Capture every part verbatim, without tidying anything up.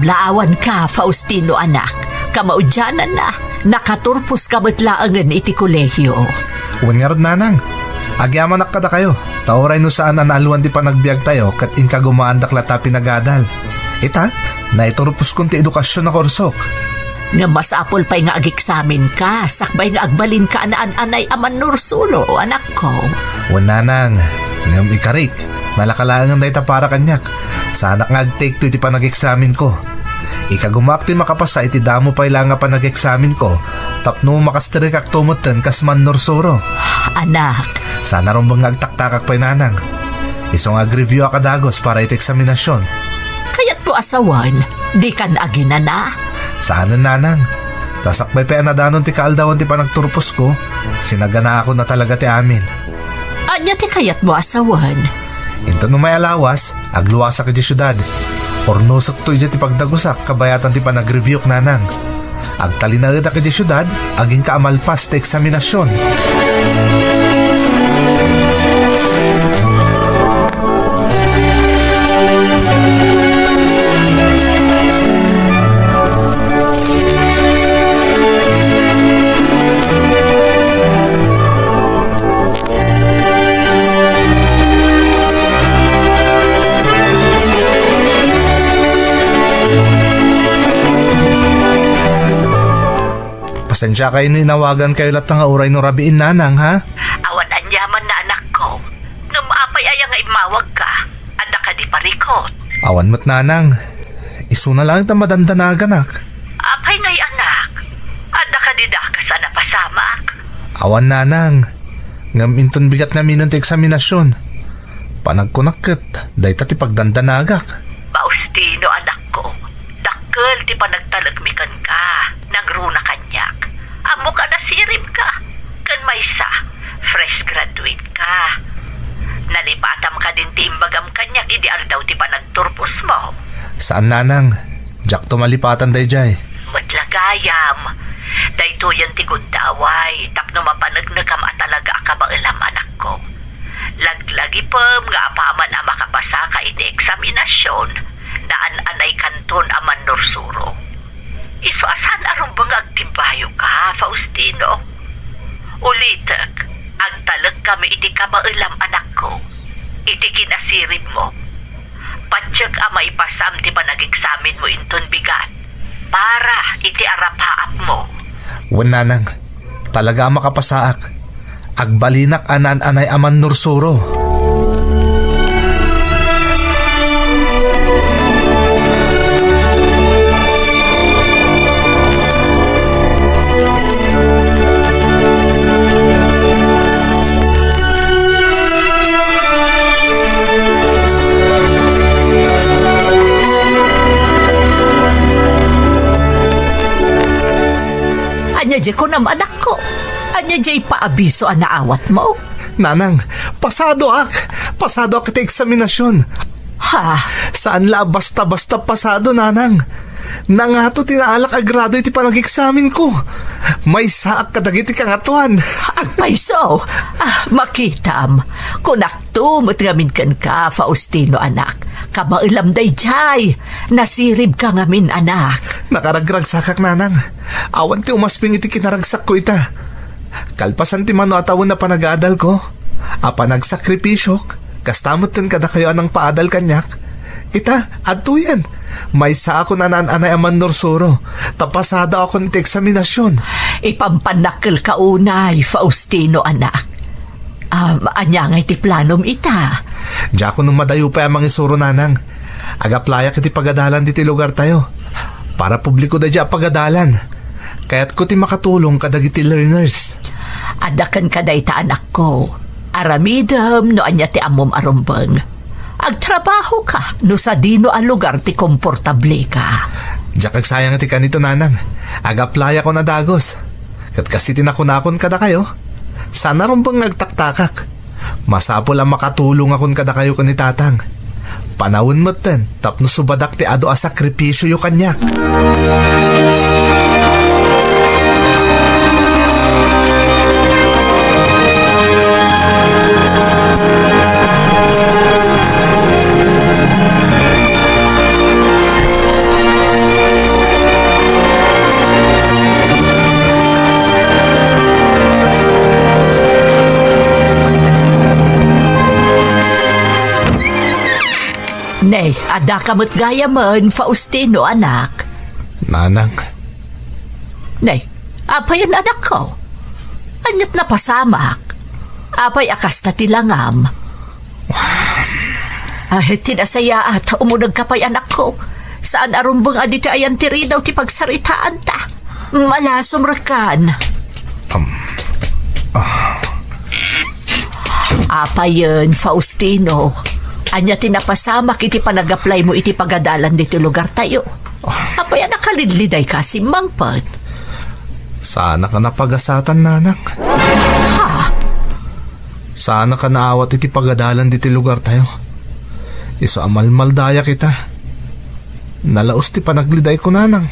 Laawanka, Faustino, anak. Kamaudiananna, nakaturposka met laengen iti kolehio. Wen ngarud, nanang, agyamanak kadakayo, ta uray no saan a naalwan ti panagbiagtayo ket inkagumaandak latta a pinagadal. Ita, naiturposkon ti edukasion a kursok. Ngem masapul pay nga ageksamenka sakbay nga agbalinka a naan-anay a mannursuro, anakko. Wen, nanang, ngem ikarik, nalaka laengen dayta para kaniak. Saanak nga agtake two iti panageksaminko. Ikagumaak ti makapasa iti damo pay la nga panageksaminko tapno makastrikakto metten kas mannursuro. Anak. Saan a rumbeng nga agtaktakak pay, nanang. Isu nga agreview a kadagus para iti eksaminasion. Kayatmo a sawen, dikan aginana? Saanen, nanang. Ta sakbay pay a nadanon ti kaaldawan ti panagturposko, sinaganaakon a talaga ti amin. Ania ti kayatmo a sawen? Inton umay a lawas, agluasak idiay siudad. Urnosekto idiay ti pagdagusak kabayatan ti panagreviewk, nanang. Agtalinaedak idiay siudad, agingga a malpas ti eksaminasion. Pasensiakayo no inawagankayo latta nga uray no rabiin, nanang, ha? Awan aniamanna, anakko. Ngem apay aya nga immawagka? Adda kadi parikut? Awan met, nanang. Isuna laeng ta madandanaganak. Apay ngay, anak? Adda kadi dakes a napasamak? Awan, nanang. Ngem inton bigat ngaminen ti eksaminasion. Panagkunak ket dayta ti pagdandanagak. Faustino, anakko, dakkel ti panagtalekmi kenka. Nangruna kaniak. Ammok a nasiribka. Ken maysa, fresh graduate ka. Nalipatam kadin ti imbagam kaniak idi aldaw ti panagturposmo? Saan, nanang. Diakto malipatan daydiay. Met la gayam. Daytoyen ti gundaway tapno mapanegnekam a talaga a kabaelam, anakko. Laglagipem nga apaman a makapasaka iti eksaminasion, naan-anaykanton a mannursuro. Isu a saan a rumbeng nga agtimbayoka, Faustino. Ulitek, agtalekkami iti kabaelam, anakko, iti kinasiribmo. Patiek a maipasam ti panageksaminmo inton bigat para iti arapaapmo. Wen, nanang, talaga a makapasaak. Agbalinak a naan-anay a mannursuro. Ania diay kunam, anakko? Ania diay paabiso a naawatmo? Nanang, pasadoak! Pasadoak iti eksaminasion! Ha? Saan la a basta-basta pasado, nanang. Nangato ti naalak a grado iti panageksaminko. Maysaak kadagiti kangatoan. Agpayso! Ah, makitam. Kunakto met ngamin kenka, Faustino, anak. Kabaelam daydiay. Nasiribka ngamin, anak. Nakaragragsakak, nanang. Awan ti umasping iti kinaragsakko ita. Kalpasan ti mano a tawen a panagadalko, a panagsakripisio, kasta metten kadakayo a nangpaadal kaniak. Ita, adtoyen. Maysaakon a naan-anay a mannursuro, ta pasadaakon iti eksaminasion. Ipampannakkelka unay, Faustino, anak. Am, ania ngay ti planom ita? Diakon madayo pay a mangisuro, nanang. Agaplayak iti pagadalan ditoy lugartayo. Para publiko daydiay a pagadalan. Kayatko ti makatulong kadagiti learners. Adda kenka dayta, anakko. Aramidem no ania ti ammom a rumbeng. Agtrabahoka no sadino a lugar ti komportableka. Diak agsayang iti kanito, nanang. Agaplayak a dagus. Ket kas iti nakunakon kadakayo, saan a rumbeng nga agtaktakak. Masapul a makatulongakon kadakayo ken ni Tatang. Panawen metten tapno subadak ti adu a sakripisioyo kaniak. Ne, addaka met gayamen, Faustino, anak. Nanang. Ne, apayen, anakko? Aniat napasamak? Apay a kasta ti langam? Ah, ti nasayaat, umunegka pay, anakko. Saan a rumbeng a ditoy ayan ti ridaw ti pagsaritaanta. Malasum rekkan. Um, ah. Apayen, Faustino, ania ti napasamak iti panagaplaymo iti pagadalan ditoy lugartayo? Apay a nakalidlidayka a simmangpet? Saanak a napagasatan, nanang. Ha? Saanak a naawat iti pagadalan ditoy lugartayo. Isu a malmaldayak ita. Nalaus ti panaglidayko, nanang.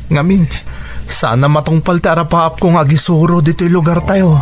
Ngamin, saan a matungpal ti arapaapko nga agisuro ditoy lugartayo.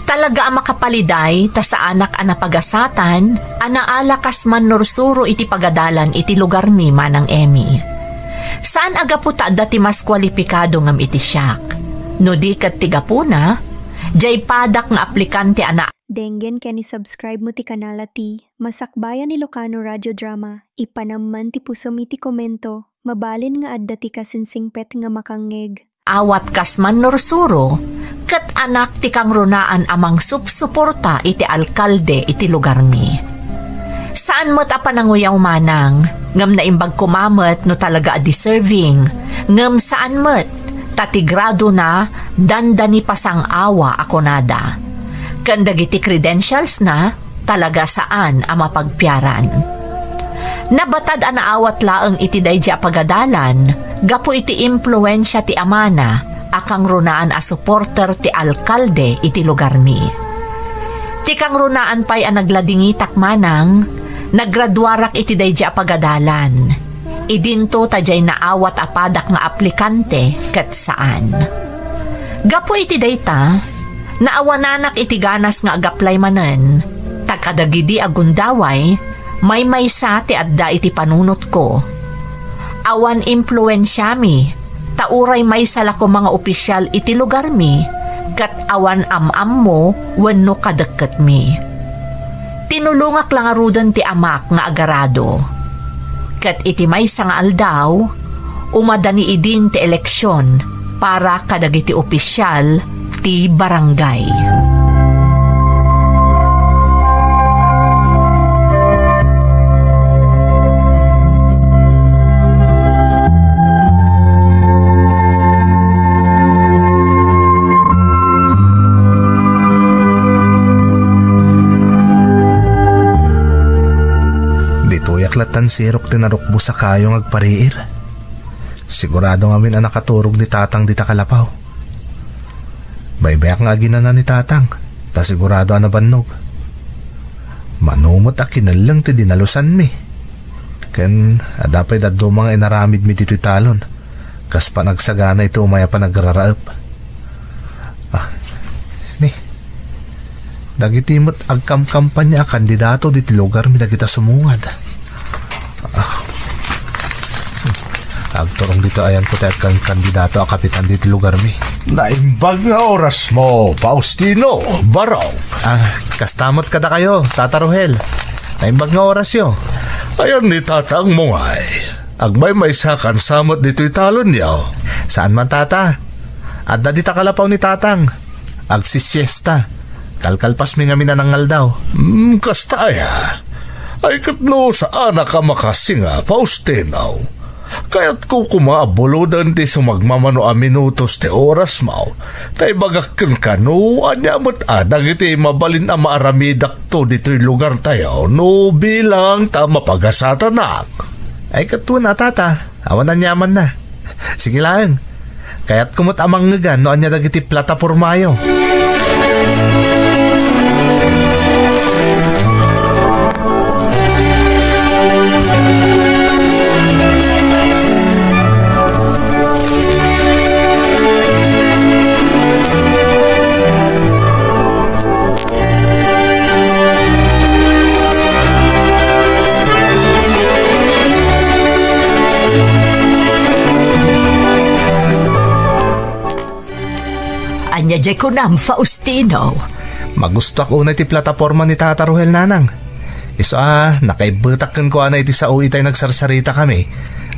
Talaga a makapaliday ta saanak a napagasatan a naala kas mannursuro iti pagadalan iti lugarmi, Manang Emmy. Saan a gapu ta adda ti mas kualipikado ngem iti siak. No di ket ti gapuna, diay padak nga aplikante a na- Denggen ken i-subscribe mo ti kanal a ti Masakbayan Ilocano Radio Drama. Ipanam man ti pusom iti komento. Mabalin nga adda ti kasinsingpet nga makangngeg. Awat kas mannursuro, ket anak ti kangrunaan a mangsupsuporta iti alkalde iti lugarmi. Saan met a pananguyaw, Manang, ngem naimbag koma met no talaga a deserving, ngem saan met, ta ti gradona dandani pasang-awa a kunada. Ken dagiti credentials na, talaga saan a mapagpiaran. Nabatad a naawat laeng iti daydi a pagadalan gapu iti impluensia ti amana a kangrunaan a suporter ti alkalde iti lugarmi. Ti kangrunaan pay a nagladingitak, Manang, nagraduarak iti daydi a pagadalan. Idinto ta diay naawat a padak nga aplikante ket saan. Gapu iti dayta, naawananak iti ganas nga agaplay manen, ta kadagidi a gundaway, maymaysa ti adda iti panunotko. Awan impluensiami, ta uray maysa la koma nga opisial iti lugarmi, ket awan am-ammo wenno kadekketmi. Tinulongak la ngaruden ti amak nga agarado. Ket iti maysa nga aldaw, umadani idin ti eleksion para kadagiti opisial ti barangay. Ditoyak lattan sirok ti narukbos a kayo nga agpariir. Sigurado ngamin a nakaturog ni Tatang dita kalapaw. Baybayak nga aginana ni Tatang, ta sigurado a nabannog. Mano met a kinelleng ti dinalusanmi. Ken adda pay dadduma nga inaramidmi ditoy talon, kas panagsagana iti umay a panagraraep. Ah, ni, dagiti met agkamkampanya a kandidato ditoy lugarmi dagita sumungad. Ah. Agturong ditoy ayanko ti agkan-, kandidato a kapitan ditoy lugarmi. Naimbag nga orasmo, Faustino, Barok. Ah, kasta met kadakayo, Tata Rohel. Naimbag nga orasyo. Ayan ni Tatangmo ngay. Agmaymaysakan sa met ditoy talonyo. Saan man, Tata? Adda dita kalapaw ni Tatang. Agsisiesta. Kalkalpasmi ngamin a nangaldaw. Hmm, kasta aya. Ay, ket no saanak a makasinga, Faustino. Kayatko koma a buloden ti sumagmamano a minutos ti orasmo. Ta ibagak kenka no ania met a dagiti mabalin a maaramidakto ditoy lugartayo no bilang ta mapagasatanak. Ay, ket wen a, Tata. Awan aniamanna. Sige laeng. Kayatko met a mangngegan no ania dagiti platapormayo. Ania diay kunam, Faustino? Magustoak unay ti plataporma ni Tata Rohel, nanang. Isu a, nakaibbetak kenkuana iti sao itay nagsarsaritakami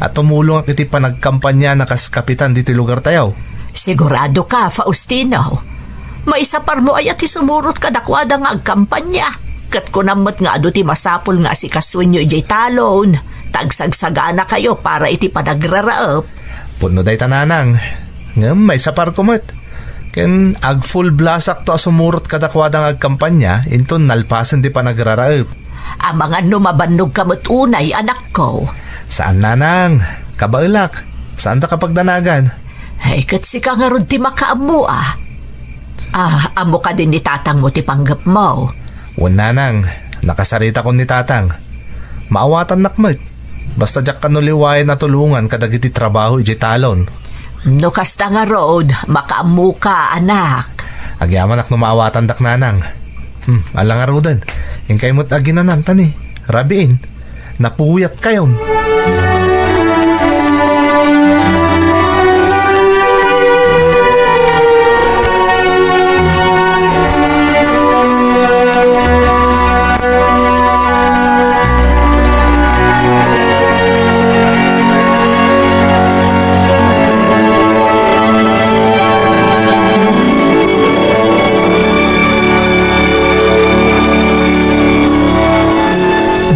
a tumulongak iti panagkampaniana kas kapitan ditoy lugartayo. Sigurado ka, Faustino? Maisaparmo aya ti sumurot kadakuada nga agkampania? Ket kunam met nga adu ti masapul nga asikasuenyo idiay talon, ta agsagsaganakayo para iti panagraraep. Pudno dayta, nanang. Ngem maisaparko met. Ken ag-full blast-akto a sumurot kadakuada nga agkampania inton nalpasen ti panagraraep. Amangan no mabannogka met unay, anakko. Saan, nanang. Kabaelak. Saanta kapagdanagan. Ay, ket sika ngarud ti makaammo, a. Ah, ammo kadi ni tatangmo ti panggepmo? Wen, nanang. Nakasaritakon ni tatang. Maawatannak met. Basta diak kano liwayan a tulongan kadagiti trabaho idiay talon. No kasta ngarud, makaammoka, anak. Agyamanak no maawatandak, nanang. Hmm, ala ngaruden. Inkay met aginananta ni rabiin. Napuyatkayon.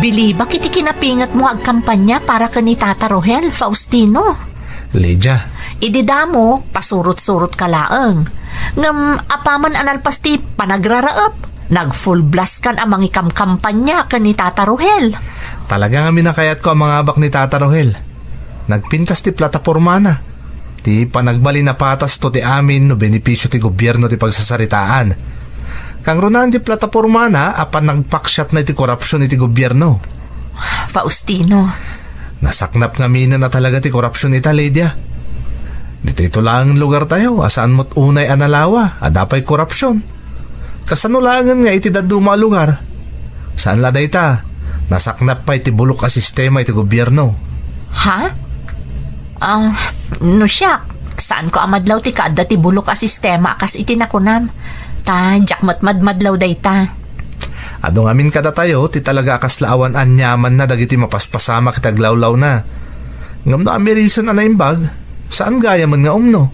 Bilibak iti kinapingetmo nga agkampanya para ken ni Tata Rohel, Faustino. Lydia. Idi damo, pasurot-surot ka laeng. Ngem apaman a nalpas ti panagraraep, nag-full blast kan a mangikamkampanya ken ni Tata Rohel. Talaga ngamin a kayatko a mangabak ni Tata Rohel. Nagpintas ti platapormana. Ti panagbalin a patasto ti amin no benepisio ti gobierno ti pagsasaritaan. Kangrunaan ti platapormana a panagpaksiatna iti korupsion iti gobierno. Faustino. Nasaknap ngaminen a talaga ti korupsion ita, Lydia. Ditoy to laeng lugartayo a saan met unay a nalawa, adda pay korupsion. Kasano laengen nga iti dadduma a lugar? Saan la dayta, nasaknap pay ti bulok a sistema iti gobierno. Ha? Ah, no siak, saanko a madlaw ti kaadda ti bulok a sistema a kas iti nakunam. Ta diak met madmadlaw dayta. Adu ngamin kadatayo ti talaga a kasla awan aniamanna dagiti mapaspasamak iti aglawlawna. Ngem no amirisen a naimbag, saan gayamen nga umno?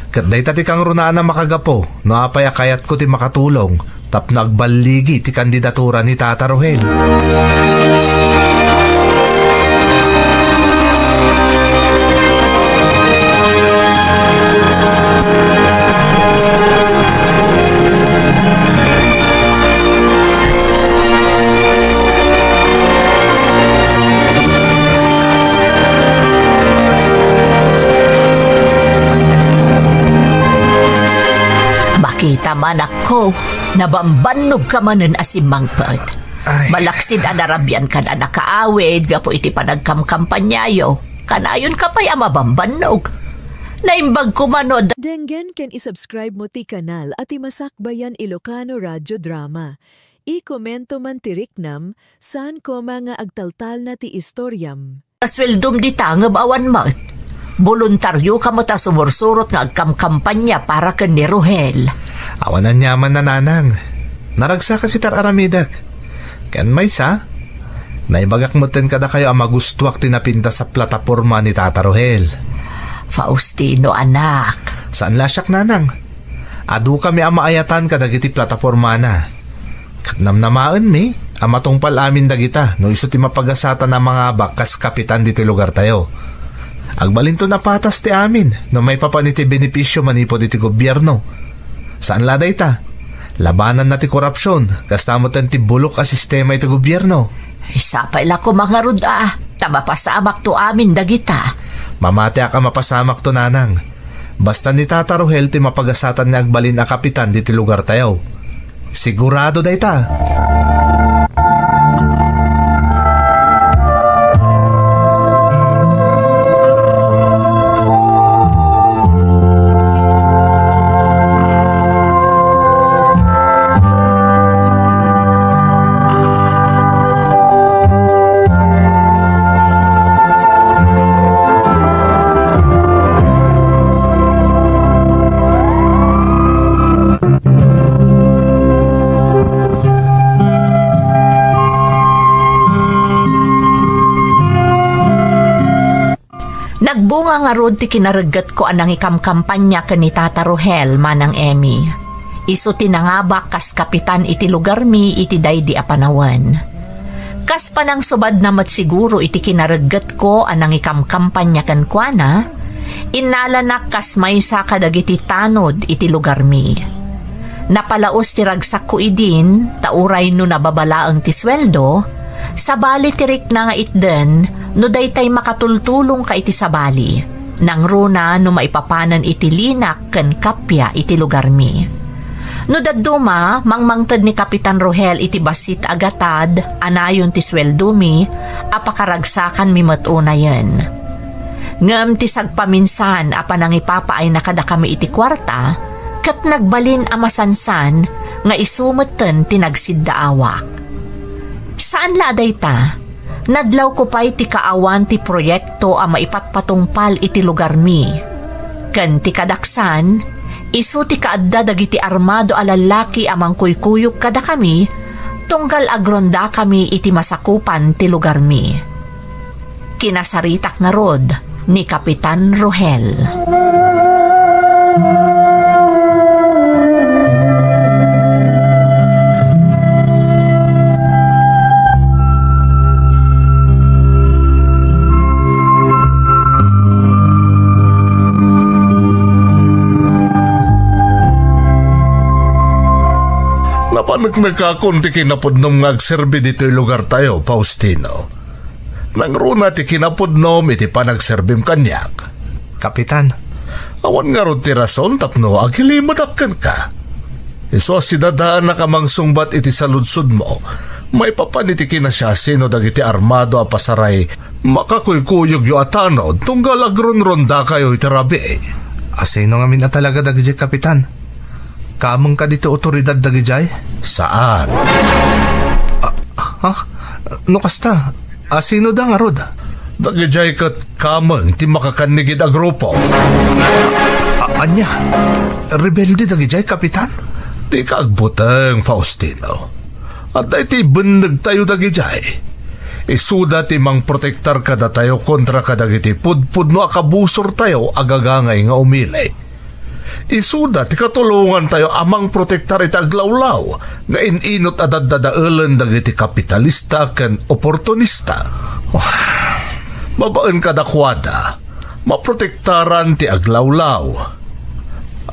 Ket dayta ti kangrunaan a makagapu no apay a kayatko ti makatulong tapno agballigi ti kandidatura ni Tata Rohel. Makita, anakko, nabambannog ka manen a simmangpet. Ay. Malaksid a narabiankan a nakaawid gapu iti panagkamkampanyayo. Kanayon ka pay a mabambannog. Naimbag ko man no da- Denggen ken isubscribe mo ti kanal a ti Masakbayan Ilocano Radio Drama. I-komento man ti riknam, saan koma nga agtaltalna ti istoriam. Sueldom dita ngem awan met. Boluntario ka met a sumursurot nga agkamkampanya para ken ni Rohel. Awan aniaman, nanang. Naragsakak iti ar-aramidek. Ken maysa, naibagak metten kadakayo a magustoak ti napintas a plataporma ni Tata Rohel. Faustino, anak. Saan la siak, nanang. Adukami a maayatan kadagiti platapormana. Ket namnamaenmi a matungpal amin dagita no isu ti mapagasatan a mangabak kas kapitan ditoy lugartayo. Agbalinton a patas ti amin no maipapan iti benepisio manipud iti gobierno. Saan la dayta, labananna ti korupsion, kasta metten ti bulok a sistema iti gobierno. Ay, sapay la koma ngarud a, ta mapasamakto amin dagita. Mamatiak a mapasamakto, nanang. Basta ni Tata Rohel ti mapagasatan nga agbalin a kapitan diti lugartayo. Sigurado dayta. Nagbunga ngarud ti kinareggetko a nangikamkampania ken ni Tata Rohel, Manang Emmy. Isu ti nangabak kas kapitan iti lugarmi iti daydi a panawen. Kas panangsubadna met siguro iti kinareggetko a nangikamkampania kenkuana, innalanak kas maysa kadagiti tanod iti lugarmi. Napalaus ti ragsakko idin, ta uray no nababa laeng ti sueldo, sabali ti rikna nga itden no daytay makatultulongka iti sabali. Nangruna no maipapanen iti linak ken kappia iti lugarmi. No dadduma, mangmangted ni Kapitan Rohel iti bassit a gatad a nayon ti sueldomi a pakaragsakanmi met unayen. Ngem ti sagpaminsan a panangipapaayna kadakami iti kuarta, ket nagbalin a masansan nga isu metten ti nagsiddaawak. Saan la a dayta, nadlawko pay ti kaawan ti proyekto a maipatpatungpal iti lugarmi. Ken ti kadaksan, isu ti kaadda dagiti armado a lallaki a mangkuykuyog kadakami, tunggal agrondakami iti masakupan ti lugarmi. Kinasaritak ngarud ni Kapitan Rohel. Napaneknekakon ti kinapudnom nga agserbi ditoy lugartayo, Faustino. Nangruna ti kinapudnom iti panagserbim kaniak. Kapitan. Awan ngarud ti rason tapno agilimedak kenka. Isu a sidadaanak a mangsungbat iti saludsodmo, maipapan iti kinasiasino dagiti armado a pasaray makakuykuyogyo a tanod tunggal agronrondakayo iti rabii. Asino ngamin a talaga dagidiay, Kapitan? Kamengka ditoy otoridad dagidiay? Saan. Ah, ha? No kasta, asinoda ngarud? Dagidiay ket kameng ti makakannigid a grupo. A-, ania? Rebelde dagidiay, Kapitan? Dika agbuteng, Faustino. Adda iti bennegtayo dagidiay. Isuda ti mangprotektar kadatayo kontra kadagiti pudpudno a kabusortayo a gagangay nga umili. Isuda ti katulongantayo a mangprotektar iti aglawlaw nga in-inut a daddadaelen dagiti kapitalista ken oportunista. Babaen kadakuada, maprotektaran ti aglawlaw.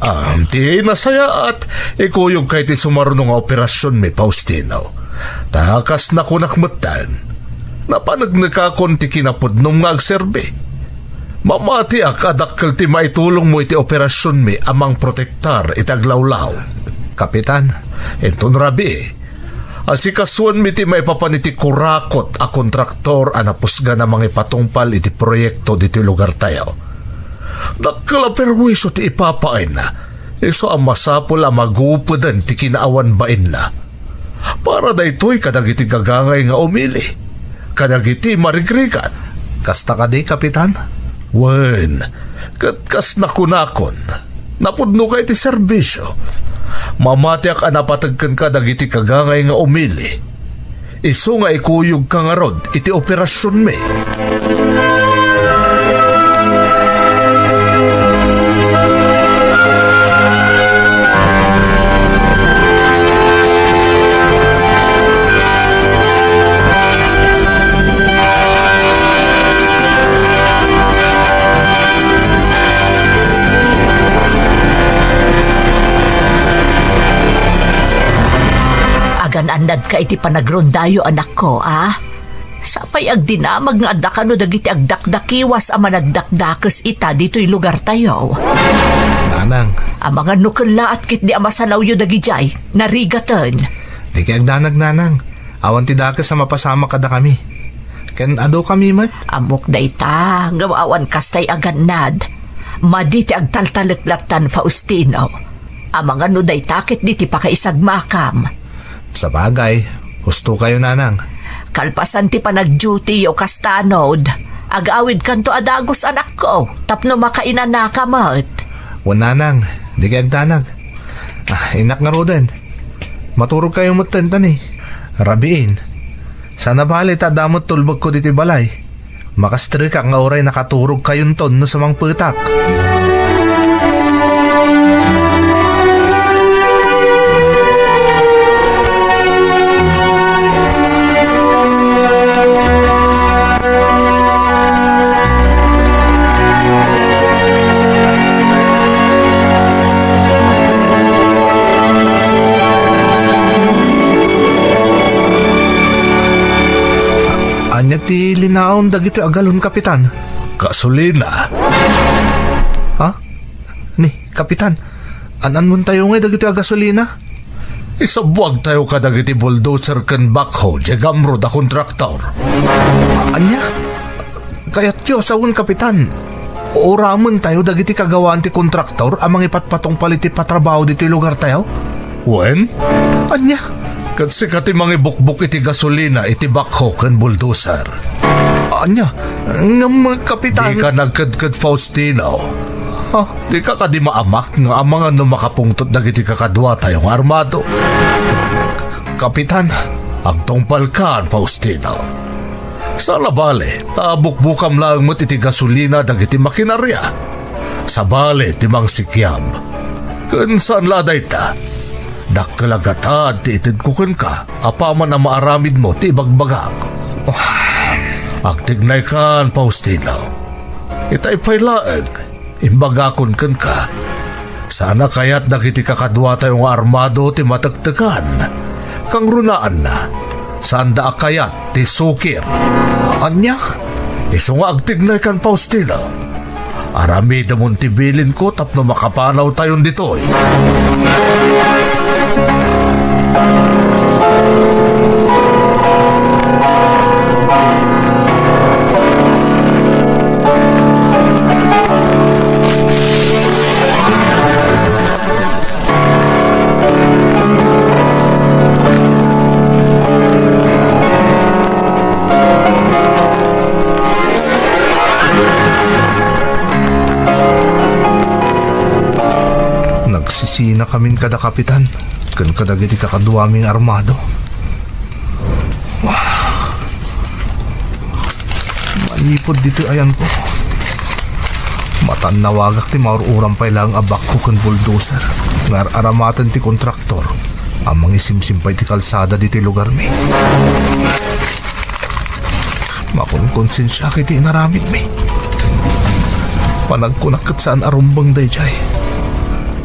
Am, ti nasayaat, ikuyogka iti sumaruno nga operasionmi, Faustino. Ta kas nakunak metten, napaneknekakon ti kinapudnom nga agserbi. Mamatiak a dakkel ti maitulongmo iti operasionmi a mangprotektar iti aglawlaw. Kapitan. Inton rabii, asikasuenmi ti maipapan iti kurakot a kontraktor a napusgan a mangipatungpal iti proyekto ditoy lugartayo. Dakkel a perwisio ti ipapaayna, isu a masapul a magupeden ti kinaawan bainna. Para daytoy kadagiti gagangay nga umili, kadagiti marigrigat. Kasta kadi, Kapitan? Wen, ket kas nakunakon, napudnoka iti serbisio. Mamatiak a napateg kenka dagiti gagangay nga umili. Isu nga ikuyogka ngarud iti operasionmi. Agan-annadka iti panagrondayo, anakko, a? Sapay agdinamag nga adda kano dagiti agdakdakiwas a managdakdakes ita ditoy lugartayo. Nanang. Amangan no kellaat ketdi a masanawyo dagidiay, narigaten. Dikay agdanag, Nanang. Awan ti dakes a mapasamak kadakami. Ken adu kami met. Ammok dayta, ngem awan kastay a gannad. Madi ti agtaltalek lattan, Faustino. Amangan no dayta ketdi ti pakaisagmakam. Sabagay, husto kayo, Nanang. Kalpasan ti panagdutiyo, kastanod, agawidkanto a dagus, anakko, tapno makainanaka met. Wen, Nanang, dikay agdanag. Ah, innak ngaruden. Maturog kayo metten, tani. Rabiin. Saan a bale ta adda met tulbekko ditoy balay. Makastrekak nga uray nakaturog kayonton no sumangpetak. Ania ti linaon dagitoy a galon, Kapitan? Gasolina. Ha? Ni, Kapitan, an-anmontayo ngay dagitoy a gasolina? Isabbuagtayo kadagiti bulldozer ken backhoe, diay gamrod a kontraktor. Ania? Kayatyo a sawen, Kapitan, uramentayo dagiti kagawaan ti kontraktor a mangipatpatungpal iti patrabaho ditoy lugartayo? Wen? Ania? Ket sika ti mangibukbok iti gasolina iti backhoe ken bulldozer. Ania? Ngem, Kapitan. Dika nagkedked, Faustino. Ha? Dika kadi maamak nga amangan no makapungtot dagiti kakaduatayo nga armado? K-, Kapitan. Agtungpalkan, Faustino. Saan a bale, ta bukbukam laeng met iti gasolina dagiti makinarya. Sabali ti mangsikiab. Ken saan la a dayta. Dakkel a gatad ti itedko kenka apaman a maaramidmo ti ibagbagak. Agtignaykan, Faustino. Itay pay laeng, imbagakon kenka, saan a kayat dagiti kakaduatayo nga armado ti matektekan. Kangrunaanna, saanda a kayat ti sukir. Ania? Isu nga agtignaykan, Faustino. Aramidemon ti bilinko tapno makapanawtayon ditoy. Nagsisinakamin kada kapitan ken kadagiti kakaduami nga armado. Manipud ditoy ayanko, matannawagak ti maur-uram pay laeng a backhoe ken bulldozer nga ar-aramaten ti kontraktor a mangisimsim pay ti kalsada ditoy lugarmi. Makonkonsensiak iti inaramidmi. Panagkunak ket saan a rumbeng daydiay.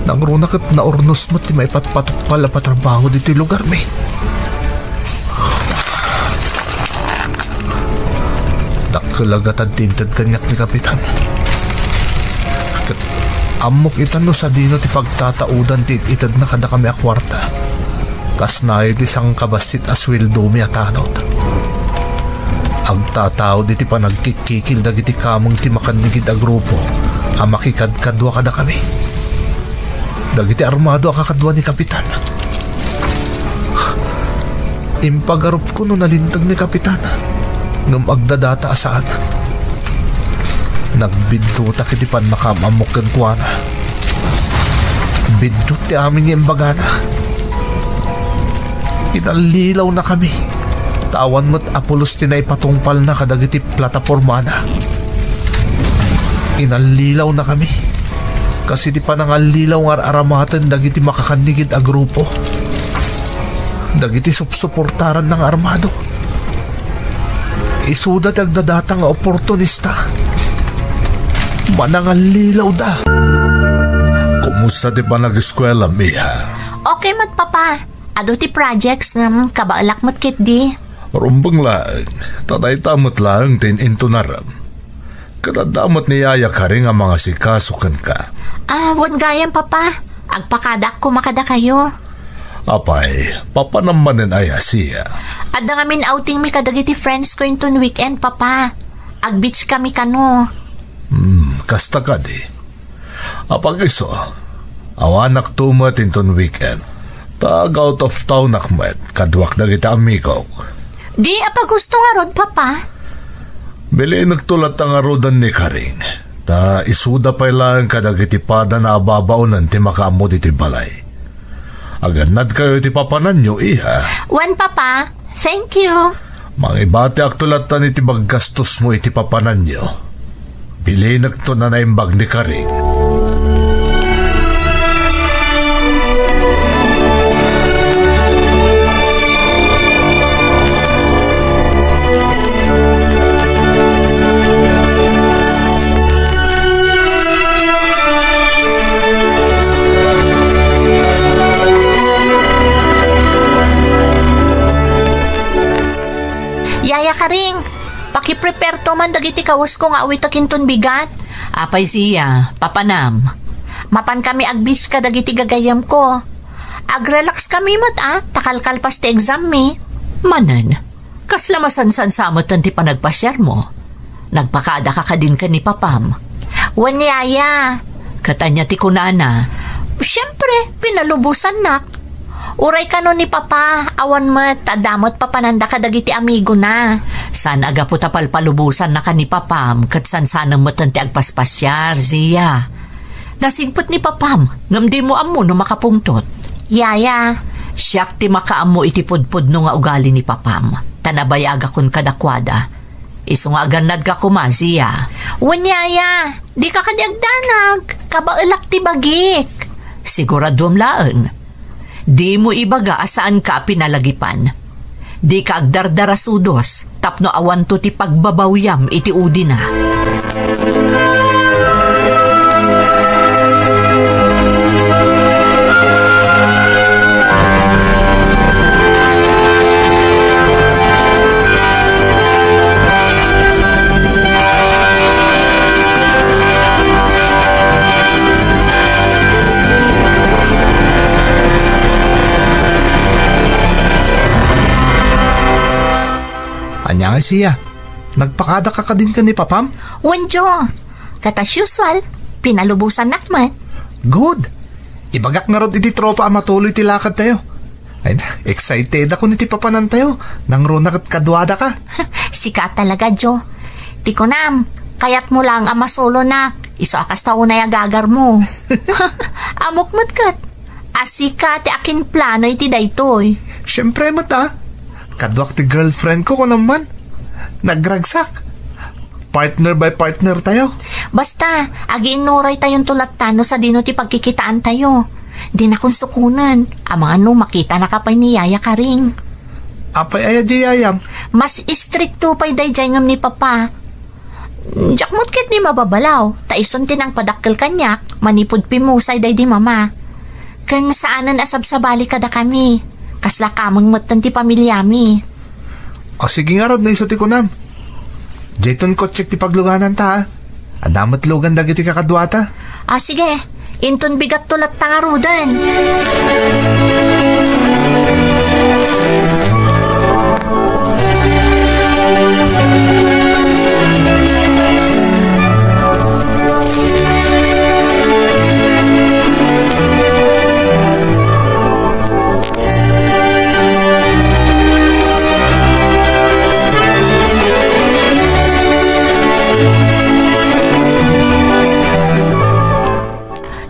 Nangruna ket naurnos met ti maipatpatungpal a patrabaho ditoy lugarmi. Dakkel a gatad ti inted kaniak ni Kapitan. Ket ammok ita no sadino ti pagtataudan ti it-itedna kadakami a kuarta. Kas naay ti sangkabassit a sueldomi a tanod. Agtataud iti panagkikkikil dagiti kameng ti makannigid a grupo a makikadkadua kadakami. Dagiti armado a kakadua ni Kapitan. Impagarupko no nalinteg ni Kapitan, ngem agdadata a saan. Nagbiddutak iti pannakaam-ammok kenkuana. Biddut ti amin nga imbagana. Inallilawnakami, ta awan met a pulos ti naipatungpalna kadagiti platapormana. Inallilawnakami, kas iti panangallilaw nga ar-aramaten dagiti makakannigid a grupo, dagiti supsuportaranna nga armado. Isuda ti agdadata nga oportunista. Manangallilawda. Kumusta ti panag-eskuela, Mia? Okay met, Papa. Adu ti projects ngem kabaelak met ketdi. Rumbeng laeng, ta dayta met laeng ti in-, inton arem. Ket adda met ni Yaya Karing a mangasikaso kenka. Ah, wen gayam, Papa. Agpakadaak koma kadakayo. Apay, papanam manen aya, Zia? Adda ngamin outing mi kadagiti friends ko inton weekend, Papa. Ag-beach kami kano. Hmm, kasta kadi. Apag-isu, awanakto met inton weekend. Ta ag-out of townak met, kaduak dagiti amigok. Di, apag-usto ngarud, Papa? Bilinekto latta ngaruden ni Karing. Ta isuda pay laeng kadagiti pada nga ababaonen ti makaammo ditoy balay. Agannadkayo iti papananyo, iha. Wen, Papa. Thank you. Mangibatiakto latta iti paggastosmo iti papananyo. Bilinekto a naimbag ni Karing. Yaya Karing, pakipreparto man dagiti kawesko nga awitek inton bigat. Apay Zia, papanam. Mapan kami ag-beach kadagiti gagayyemko. Ag-relax kami met a, ta kalkalpas ti exam mi. Manen, kasla masansansa metten ti panagpasiarmo. Nagpakadaka kadin ken ni Papam. Wen, Yaya. Ket ania ti kunana? Siempre, pinalubosannak. Uray kano ni Papa, awan met, ta adda met papananda kadagiti amigona. Saan a gapu ta palpalubosannak a ni Papam, ket sansanem metten ti agpaspasiar, Zia. Nasingpet ni Papam, ngem dimo ammo no makapungtot. Yaya. Siak ti makaammo iti pudpudno nga ugali ni Papam, ta nabayagakon kadakuada. Isu nga agannadka koma, Zia. Wen, Yaya, dika kadi agdanag, kabaelak ti bagik. Siguraduem laeng. Dimo ibaga a saanka a pinalagipan. Dika agdardarasudos tapno awanto ti pagbabawiam iti udina. Ania nga, Zia? Nagpakadaka kadin ken ni Papam? Wen, Jo. Ket as usual, pinalubosannak met. Good. Ibagak ngarud iti tropa a matuloy ti lakadtayo. Ay na, excited ako iti papanantayo. Nangruna ket kaduadaka. Sika talaga, Jo. Ti kunam, kayatmo laeng a masolonak. Isu a kasta unay a gagarmo. Ammok met ket. A sika ti akinplano iti daytoy. Siempre met a. Kaduak ti girlfriend ko, kunam man. Nagragsak. Partner by partner tayo. Basta, agiinnuray tayonto latta no sadino ti pagkikitaan tayo. Dinakon sukonen. Amangan no makitanaka pay ni Yaya Karing. Apay aya di yayam? Mas istrikto pay daydiay ngem ni Papa. Diak met ketdi mababalaw, ta isun ti nangpadakkel kaniak manipud pimmusay daydi Mama. Ken saanen a sabsabali kadakami, kasla kameng metten ti pamiliami. O, sige ngarud, no isu ti kunam. Dayton kotsek ti paglugananta, ha? Adda met lugan dagiti kakaduata. Ah, sige. Inton bigatto latta ngaruden.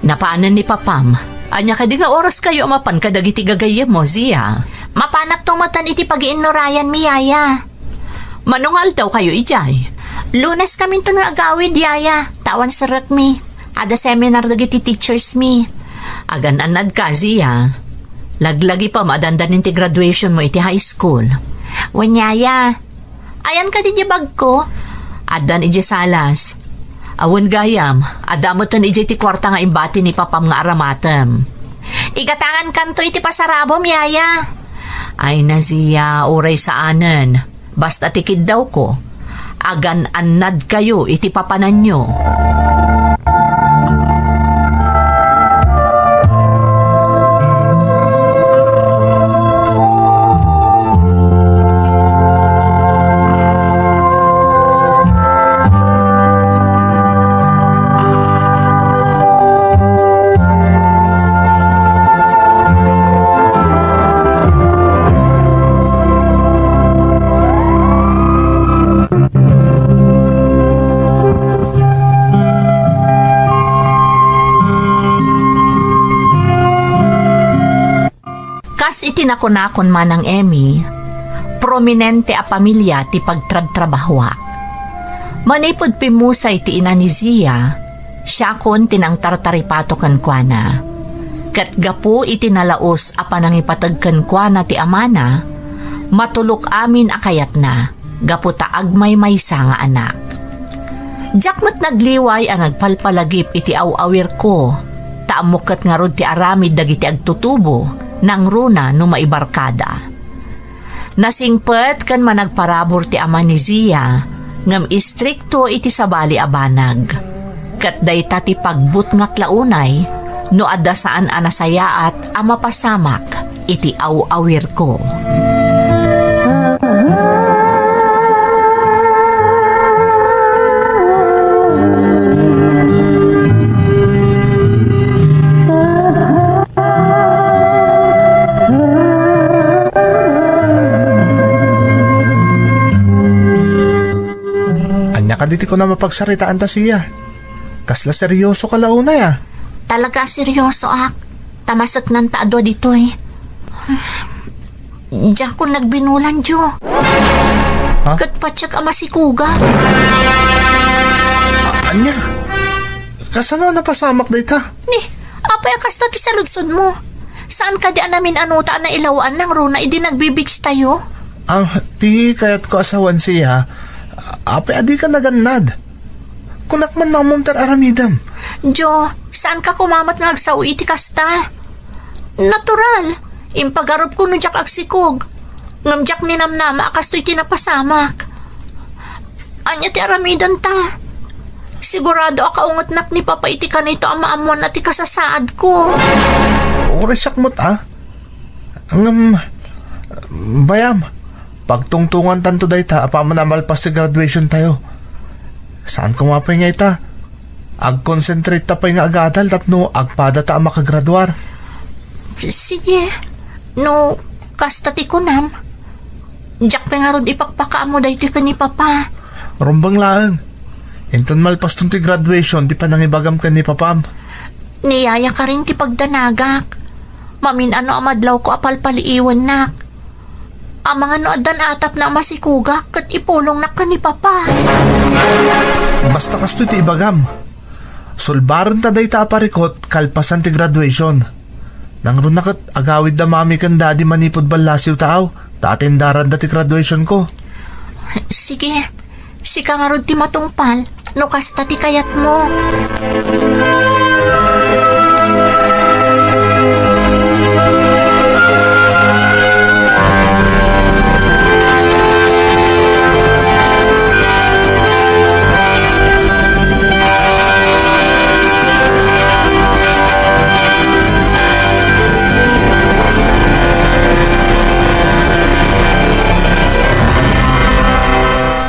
Napanen ni Papam. Ania kadi nga oraskayo a mapan kadagiti gagayyemmo, Zia? Mapanakto metten iti pagiinnurayanmi, Yaya. Mano nga aldawkayo idiay? Luneskaminton nga agawid, Yaya, ta awan serrekmi. Adda seminar dagiti teachersmi. Agan-annadka, Zia. Laglagipem a dandanin ti graduationmo iti high school. Wen, Yaya. Ayan kadi diay bagko? Addan idiay salas. Awan gayam, adda metten idiay ti kuarta nga imbati ni Papam nga aramatem. Igatangankanto iti pasarabom, Yaya. Ay, Nazia, uray saanen. Basta ti kiddawko, agan-annadkayo iti papananyo. Kas iti nakunakon, Manang Emmy, prominente a pamilia ti pagtrabtrabahoak. Manipud pimmusay ti ina ni Zia, siakon ti nangtartaripato kenkuana. Ket gapu iti nalaus a panangipateg kenkuana ti amana, matulok amin a kayatna gapu ta agmaymaysa nga anak. Diak met nagliway a nagpalpalagip iti aw-awirko, ta ammok ket ngarud ti aramid dagiti agtutubo, nangruna no maibarkada. Nasingpet ken managparabur ti ama ni Zia, ngem istrikto iti sabali a banag. Ket dayta ti pagbutngak la unay no adda saan a nasayaat a mapasamak iti aw-awirko. Ania kadi ti kunam a pagsaritaanta, Zia? Kasla seryoso ka la unay, a? Talaga seryosoak. Ta maseknanta a dua ditoy. Diakon nagbinulan, Jo. Ha? Ket patiek a masikugak. A-, ania? Kasano a napasamak dayta? Ni, apay a kasta ti saludsodmo? Saan kadi a namin-anuta a nailawan nangruna idi nagbi-beach tayo? Ah, ti kayatko a sawen, Zia, apay a dika nagannad? Kunak man no ammom ti ar-aramidem. Jo, saanka koma met nga agsao iti kasta. Natural, impagarupko no diak agsikog. Ngem diak ninamnama a kastoy ti napasamak. Ania ti aramidenta? Sigurado a kaungetnak ni Papa iti kanito a maammoanna ti kasasaadko. Uray siak met, a. Ngem, bayam, pagtungtongantanto dayta apaman a malpas ti graduation tayo. Saan koma pay nga ita? Agkonsentrate ta pay nga agadal tapno agpadata a makagraduar. S-, sige. No, kasta ti kunam, diak pay ngarud ipakpakaammo daytoy ken ni Papa. Rumbeng laeng. Inton malpaston ti graduation, ti panangibagam ken ni Papam. Ni Yaya karin ti pagdanagak. Mamin-ano a madlawko a palpaliiwennak. Amangan no addan atapna a masikugak ket ipulongnak ken ni Papa. Basta kastoy ti ibagam. Sulbarenta dayta a parikut kalpasan ti graduation. Nangruna ket agawidda Mami ken Daddy manipud ballasiw ta aw, ta atendaranda ti graduationko. Sige, sika ngarud ti matungpal no kasta ti kayatmo.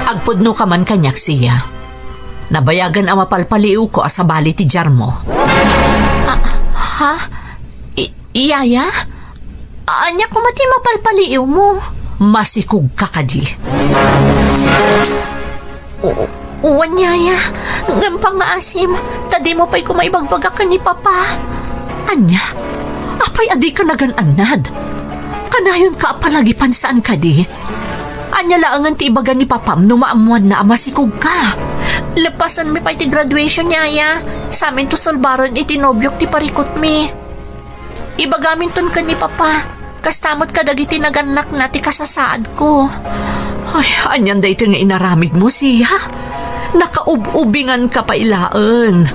Agpudno ka man kaniak, Zia. Nabayagen a mapalpaliiwko a sabali ti diarmo. Ah, ha? I-, Yaya? Ania koma ti mapalpaliiwmo? Masikog ka kadi? O-, wen, Yaya. Ngem pangngaasim, ta dimo pay koma ibagbaga ken ni Papa. Ania? Apay a dika nagan-annad? Kanayonka a palagipan, saan kadi? Ania laengen ti ibaga ni Papam no maammoanna a masikog ka? Leppasenmi pay ti graduation, Yaya. Saminto sulbaren iti nobiok ti parikutmi. Ibagaminton ken ni Papa, kasta met kadagiti nagannakna ti kasasaadko. Ay, anian daytoy nga inaramidmo, Zia? Nakaub-ubingan ka pay laeng.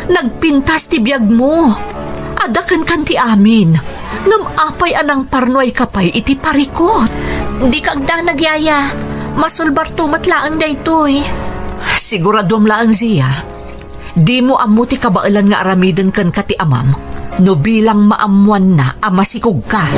Nagpintas ti biagmo. Adda kenkan ti amin. Ngem apay a nangparnuayka pay iti parikut? Dika agdanag, yaya. Masulbarto met laeng daytoy. Siguraduam laeng, Zia. Dimo ammo ti kabaelan nga aramiden kenka ti amam no bilang maammoanna a masikogka.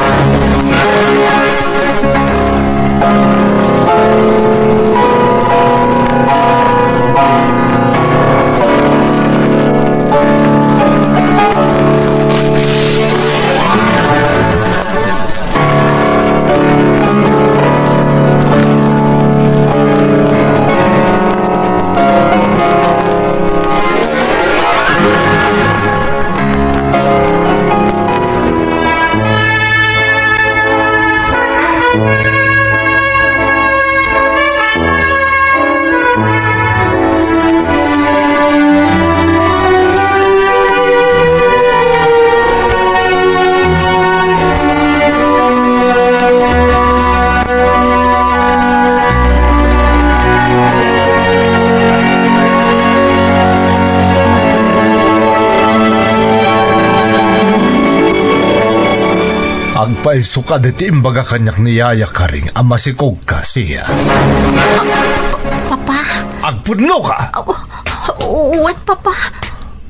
Agpayso kadi ti imbaga kaniak ni Yaya Karing a masikogka, Sia. Pa-, Papa? Agpudnoka! Aw, wen, Papa.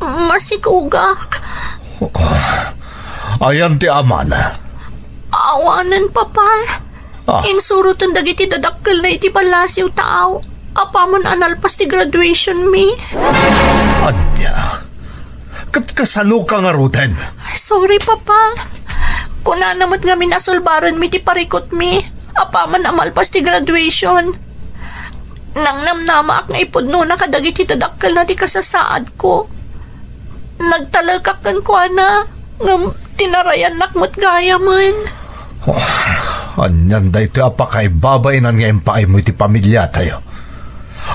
Masikogak. Ayan ti amana. Awanen, Papa. Ah. Insuroten dagiti dadakkelna iti balasiw ta aw, apaman a nalpas ti graduation mi. Ania? Ket kasanoka ngaruden? Sorry, Papa. Kunana met ngamin a sulbarenmi ti parikutmi, apaman a malpas ti graduation. Nangnamnamaak nga ipudnona kadagiti dadakkelna ti kasasaadko. Nagtalekak kenkuana, ngem tinarayannak met gayamen. Oh, anian daytoy a pakaibabainan nga impaaymo iti pamiliatayo?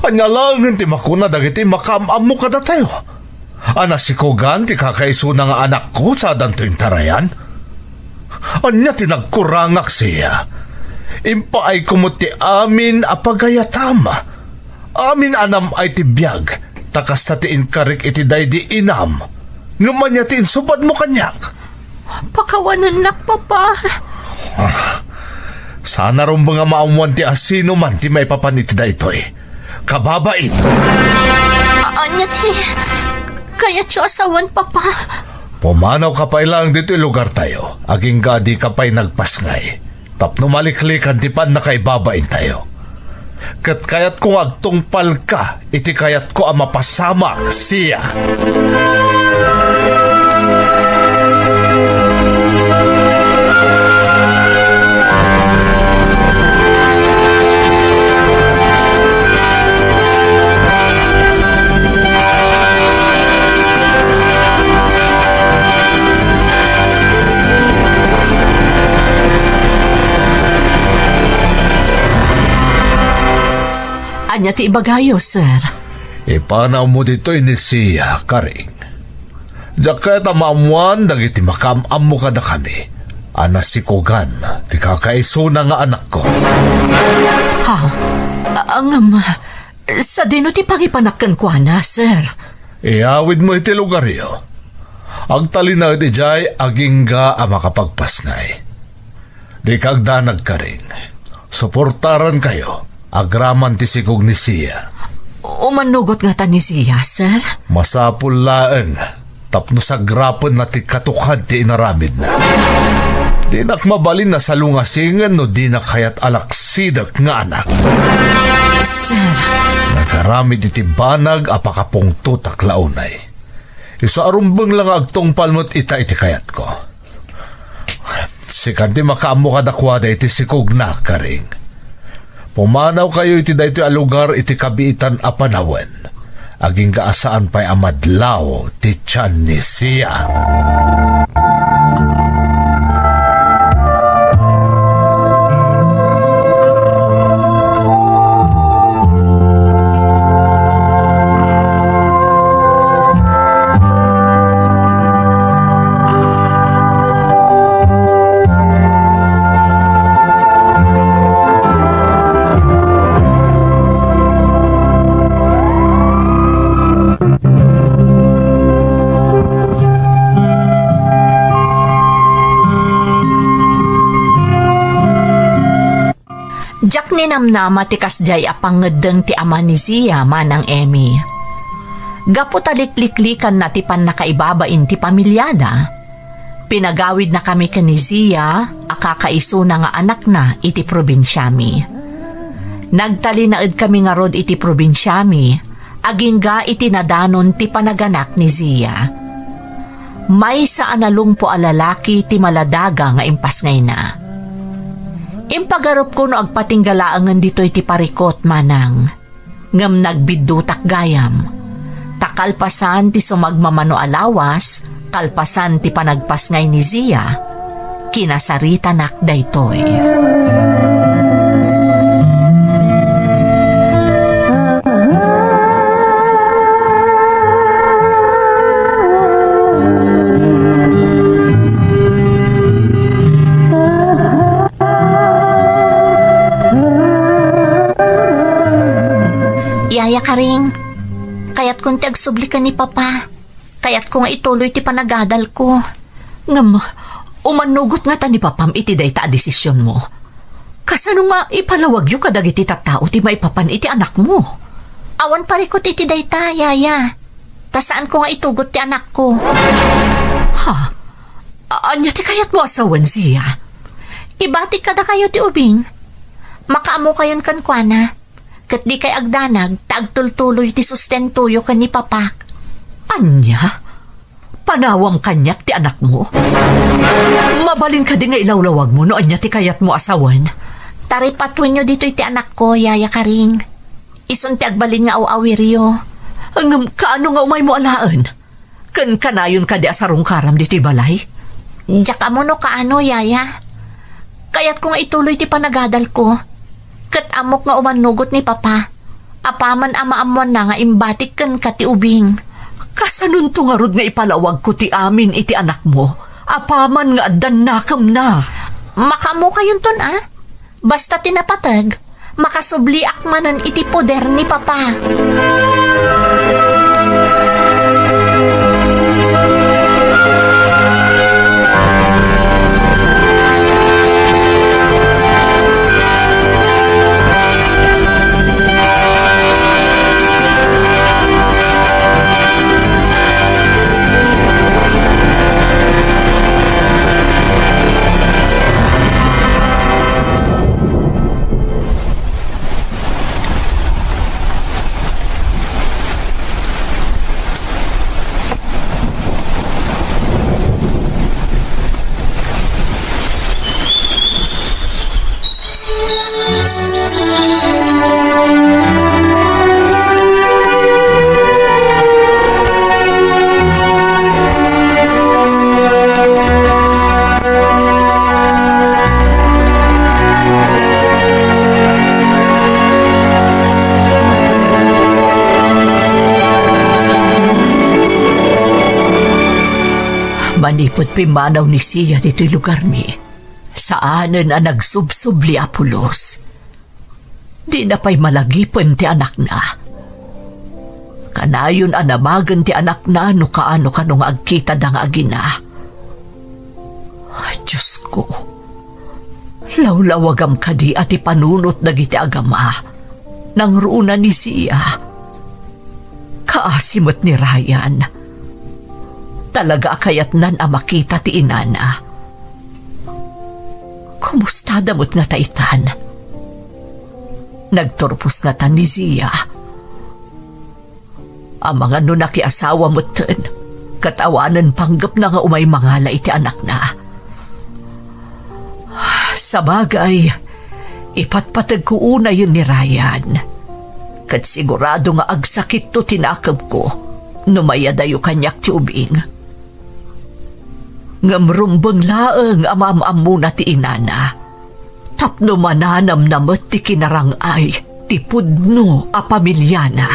Ania laengen ti makuna dagiti makaam-ammo kadatayo? A nasikogan ti kakaisuna nga anakko sadanto intarayan? Ania ti nagkurangak, Sia? Impaayko met ti amin a pagayatam. Amin a nam-ay ti biag, ta kasta ti inkarik iti daydi inam. Ngem ania ti insubadmo kaniak? Pakawanennak, Papa. Ah, saan a rumbeng a maammoan ti asinoman ti maipapan iti daytoy. Kababain! A-, ania ti kayatyo a sawen, Papa? Pumanawka pay laeng ditoy lugartayo, agingga a dika pay nagpasngay. Tapno maliklikan ti pannakaibabaintayo. Ket kayatko nga agtungpalka iti kayatko a mapasamak, Sia. Ania ti ibagayo, sir? Ipanawmo ditoy ni Sia, Karing. Diak kayat a maammoan dagiti makaam-ammo kadakami a nasikogan ti kakaisuna nga anakko. Ha? A-, ngem, sadino ti pangipanak kenkuana, sir? Iyawidmo iti lugaryo. Agtalinaed idiay agingga a makapagpasngay. Dika agdanag, Karing. Suportarankayo agraman ti sikog ni Sia. Umannugot ngata ni Sia, sir? Masapul laeng tapno sagrapenna ti katukad ti inaramidna. Dinak mabalin a salungasingen no dinak kayat a laksidek nga anak. Sir. Nagaramid iti banag a pakapungtotak la unay. Isu a rumbeng la nga agtungpal met ita iti kayatko. Sikan ti makaammo kadakuada iti sikogna, Karing. Pumanawkayo iti daytoy a lugar iti kabiitan a panawen, agingga a saan pay a madlaw ti tian ni Sia. Diak ninamnama ti kasdiay a pangngeddeng ti ama ni Zia, Manang Emmy. Gapu ta likliklikanna ti pannakaibabain ti pamiliada, pinagawidnakami ken ni Zia a kakaisuna nga anakna iti probinsiami. Nagtalinaedkami ngarud iti probinsiami, agingga iti nadanon ti panaganak ni Zia. Maysa a nalungpo a lalaki ti maladaga nga impasngayna. Impagarupko no agpatingga laengen ditoy ti parikut, Manang. Ngem nagbiddutak gayam. Ta kalpasan ti sumagmamano a lawas, kalpasan ti panagpasngay ni Zia, kinasaritanak daytoy. Yaya Karing, kayatkon ti agsubli ken ni Papa. Kayatko nga ituloy ti panagadalko. Ngem, umannugot ngata ni Papam iti dayta a desisionmo. Kasano nga ipalawagyo kadagiti tattao ti maipapan iti anakmo? Awan parikut iti dayta, Yaya. Ta saanko nga itugot ti anakko. Ha? A-, ania ti kayatmo a sawen, Zia? Ibatik kadakayo ti ubing. Makaammokayon kenkuana. Ket dikay agdanag ta agtultuloy ti sustentoyo ken ni Papak. Ania? Panawam kaniak ti anakmo? Mabalin kadi nga ilawlawagmo no ania ti kayatmo a sawen? Taripatuenyo ditoy ti anakko, Yaya Karing. Isun ti agbalin nga aw-awiryo. Ngem kaano nga umaymo alaen? Ken kanayon kadi a sarungkaram ditoy balay? Diak ammo no kaano, Yaya. Kayatko nga ituloy ti panagadalko. Ket ammok nga umannugot ni Papa. Apaman a maammoanna nga imbatik kenka ti ubing. Kasanonto ngarud nga ipalawagko ti amin iti anakmo? Apaman nga addan nakemna. Makaammokayon ton, a? Basta ti napateg, makasubliak manen iti poder ni Papa. Manipud pimmanaw ni Sia ditoy lugarmi, saanen a nagsubsubli a pulos. Dina pay malagipen ti anakna. Kanayon a namagen ti anakna no kaano-kano nga agkitada nga agina. Ay, Diosko, lawlawagam kadi a ti panunot dagiti agama, nangruna ni Sia. Kaasi met ni Ryan. Talaga a kayatnan a makita ti inana. Kumustada met ngata itan? Nagturpos ngata ni Sia? Amangan no nakiasawa metten, ket awanen panggepna nga umay mangala iti anakna. Sabagay, ipatpategko unayen ni Ryan. Ket sigurado nga agsakitto ti nakemko no mayadayo kaniak ti ubing. Ngem rumbeng laeng a maam-ammona ti inana, tapno mananamna met ti kinarang-ay ti pudno a pamiliana.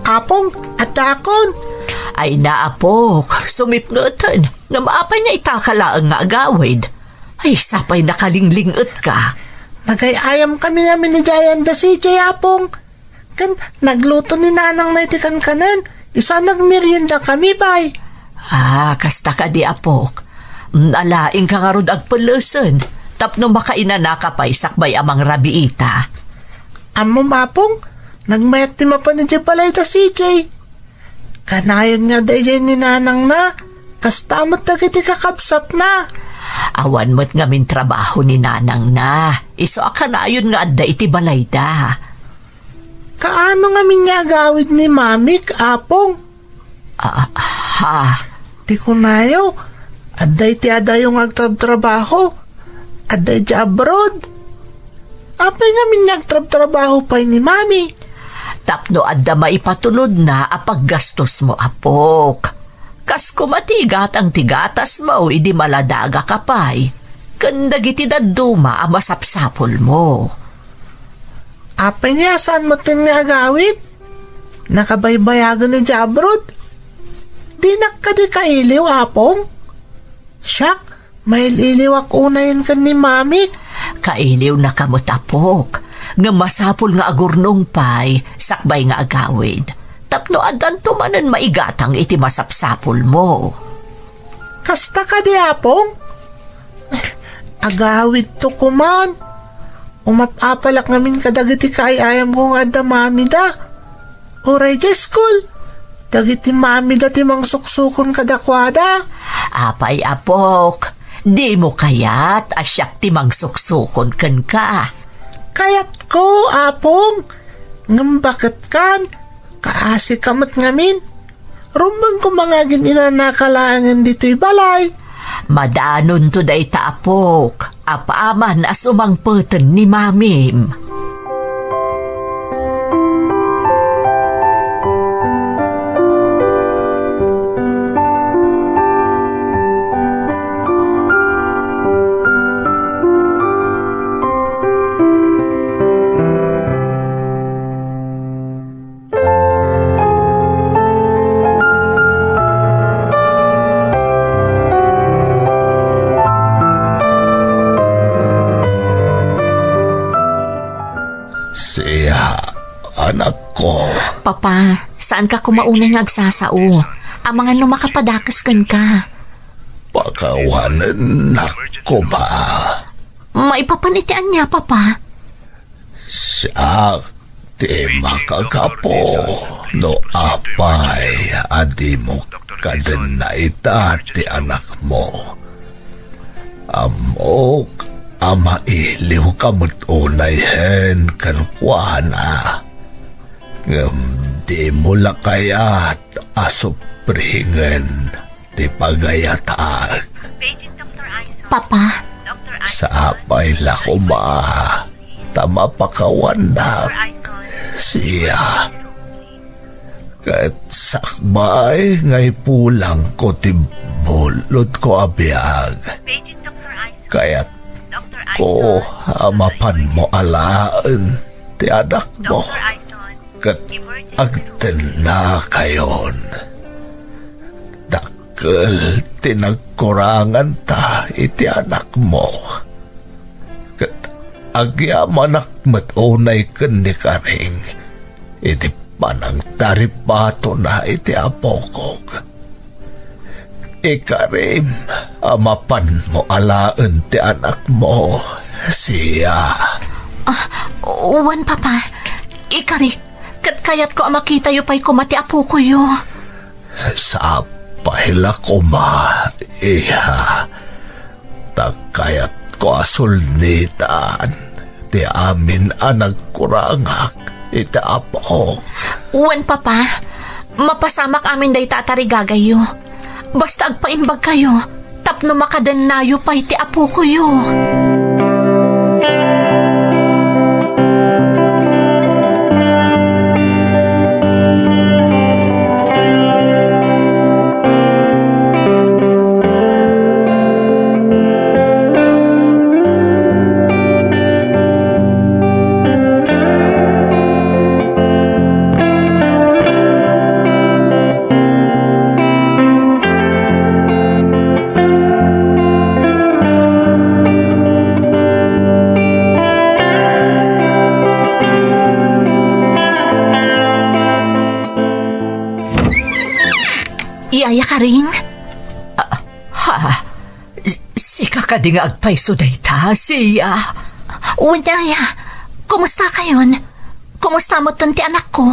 Apong, addaakon. Ay, naapok, sumipngeten. Ngem apay nga itaka laeng nga agawid? Ay, sapay nakalinglingetka. Nagay-ayam kami ngamin idiay da C J, Apong. Ken nagluto ni nanangna iti kankanen, isu a nagmerienda kami pay. Ah, kasta kadi, apok. Mm, alaingka ngarud agpellesen, tapno makainanaka pay sakbay a mangrabiita. Ammom, Apong, nagmayat ti mapan idiay balay da C J. Kanayon nga adda idiay ni nanangna, kasta met dagiti kakabsatna. Awan met ngamin trabaho ni nanangna, isu a kanayon nga adda iti balayda. Kaano ngamin nga agawid ni Mamik, Apong? Ah, ha? Ti kunayo, adda iti adayo nga agtrabtrabaho. Adda iti abroad. Apay ngamin nga agtrabtrabaho pay ni Mami? Tapno adda maipatulodna a paggastosmo, apok. Kas koma ti igatang ti gatasmo idi maladagaka pay, ken dagiti dadduma a masapsapulmo. Apay nga saan met nga agawid? Nakabaybayagen idiay abroad? Dinak kadi kailiw, Apong? Siak, mail-iliwak unayen ken ni Mamik. Kailiwnaka met, apok, ngem masapul nga agurnong pay sakbay nga agawid, tapno addanto manen maigatang iti masapsapulmo. Kasta kadi, Apong? Agawidto koman. Umap-apalak ngamin kadagiti kaay-ayamko nga adda mamida. Uray diay school, dagiti mamida ti mangsuksukon kadakuada. Apay, apok, dimo kayat a siak ti mangsuksukon kenka? Kayatko, Apong. Ngem baket kan, kaasika met ngamin. Rumbeng koma nga agin-inanaka laengen ditoy balay. Madanonto dayta, apok, apaman a sumangpeten ni mamim. Sia, anakko. Papa, saanka koma unay nga agsasao? Amangan no makapadakes kenka. Pakawanennak koma. Maipapan iti ania, Papa? Siak ti makagapu no apay a dimo kadenna ita ti anakmo. Ammok a mailiwka met unayhen kenkuana, ngem dimo la kayat a supringen ti pagayatak. Papa. Sapay la koma ta mapakawannak siya. Ket sakbay nga ipulangko ti bulodko a biag, kayatko a mapanmo alaen ti anakmo ket agtennakayon. Dakkel ti nagkuranganta iti anakmo, ket agyamanak met unay ken ni Karing iti panangtaripatona iti apokok. Ikarim a mapanmo alaen ti anakmo, siya. Ah, wen, Papa. Ikarik, ket kayatko a makitayo pay koma ti apokoyo. Sapay la koma, iha. Ta kayatko a sulnitan ti amin a nagkurangak iti apok. Wen, Papa, mapasamak amin dayta a tarigagayyo. Basta agpaimbagkayo tapno makadennayo pay ti apokoyo. Yaya Karing? Ah, ha? S-, sika kadi nga agpayso dayta, Sia? Wen, Yaya. Kumusta kayon? Kumusta met ti anakko?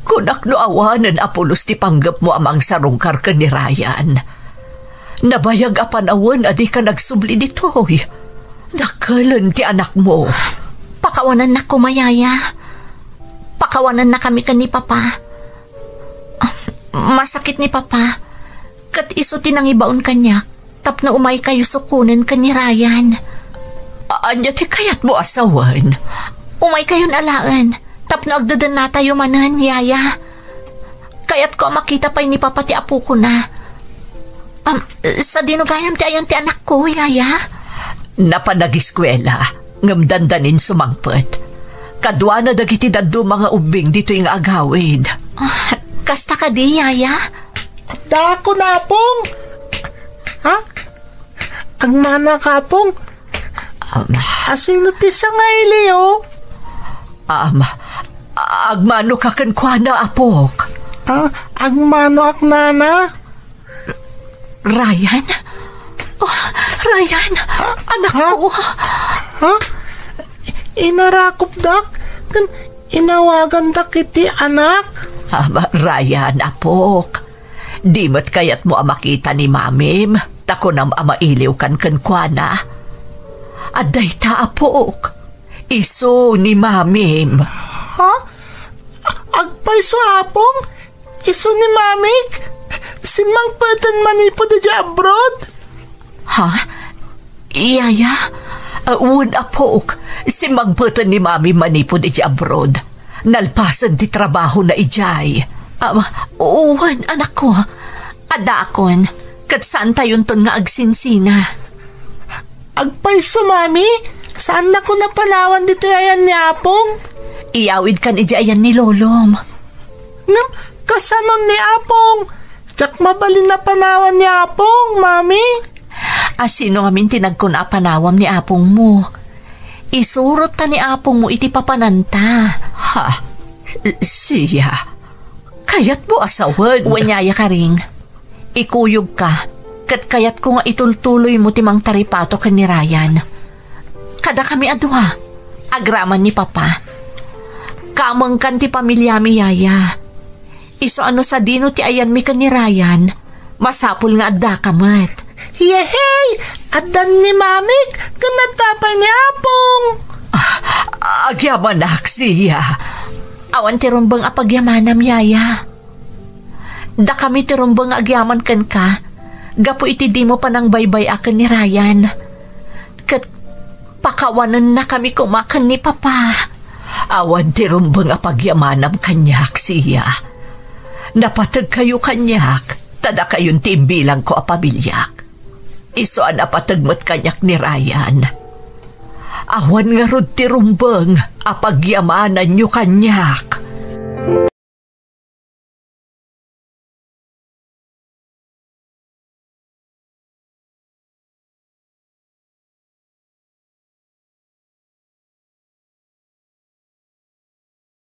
Kunak no awanen a pulos ti panggepmo a mangsarungkar ken ni Ryan. Nabayag a panawen a dika nagsubli ditoy. Dakkelen ti anakmo. Pakawanennak koma, Yaya. Pakawanennakami ken ni Papa. Masakit ni Papa. Ket isu ti nangibaon kaniak tapno umaykayo sukonen ken ni Ryan. A-, ania ti kayatmo a sawen? Umaykayon alaen tapno agdedennatayo manen, Yaya. Kayatko a makita pay ni Papa ti apokona. Am, sadino gayam ti ayan ti anakko, Yaya? Napan agiskuela, ngem dandanin sumangpet. Kaduana dagiti dadduma nga ubbing ditoy nga agawid. Ah, kasta kadi, Yaya? Dakon, Apong. Ha? Agmano, Apong. Um, Asino ti sangaili, oh? Um, agmano ka kenkuana, apok. Ah, agmano ak, nana? Ryan? Oh, Ryan, anak ha? Ko. Ha? Inarakopdak? Ken inawagandak iti anak? Ah, Ryan, apok. Di met kayatmo a makita ni mamim, ta kunam a mailiwkan kenkuana. Adda ita, apok. Isu ni mamim. Ha? Agpayso, apong? Isu ni mamik? Simmangpeten manipud idiay abroad? Ha? Yaya? Ah, wen, apok. Simmangpeten ni mami manipud idiay abroad. Nalpasen ti trabahona idiay. Ah, wen, anakko. Addaakon. Ket saantayonton nga agsinsina. Agpayso, mami. Saannakon a panawan ditoy ayan ni apong. Iyawidkan idiay ayan ni lolom. Ngem, kasano ni apong? Diak mabalin a panawan ni apong, mami. Asino ngamin ti nagkuna a panawam ni apongmo? Isurotta ni apongmo iti papananta. Ha? Sia? Kayatmo a sawen? Wen, Yaya Karing. Ikuyogka, ket kayatko nga itultuloymo ti mangtaripato ken ni Ryan. Kadakami a dua, agraman ni Papa. Kamengkan ti pamiliami, Yaya. Isu a no sadino ti ayanmi ken ni Ryan, masapul nga addaka met. Yehey! Addan ni mamik ken adda pay ni apong. Ah, agyamanak, Sia. Awan ti rumbeng a pagyamanam, Yaya. Dakami ti rumbeng nga agyaman kenka gapu iti dimo panangbaybay-a ken ni Ryan. Ket pakawanennakami koma ken ni Papa. Awan ti rumbeng a pagyamanam kaniak, Sia. Napategkayo kaniak, ta dakayon ti imbilangko a pamiliak. Isu a napateg met kaniak ni Ryan. Awan ngarud ti rumbeng a pagyamananyo kaniak.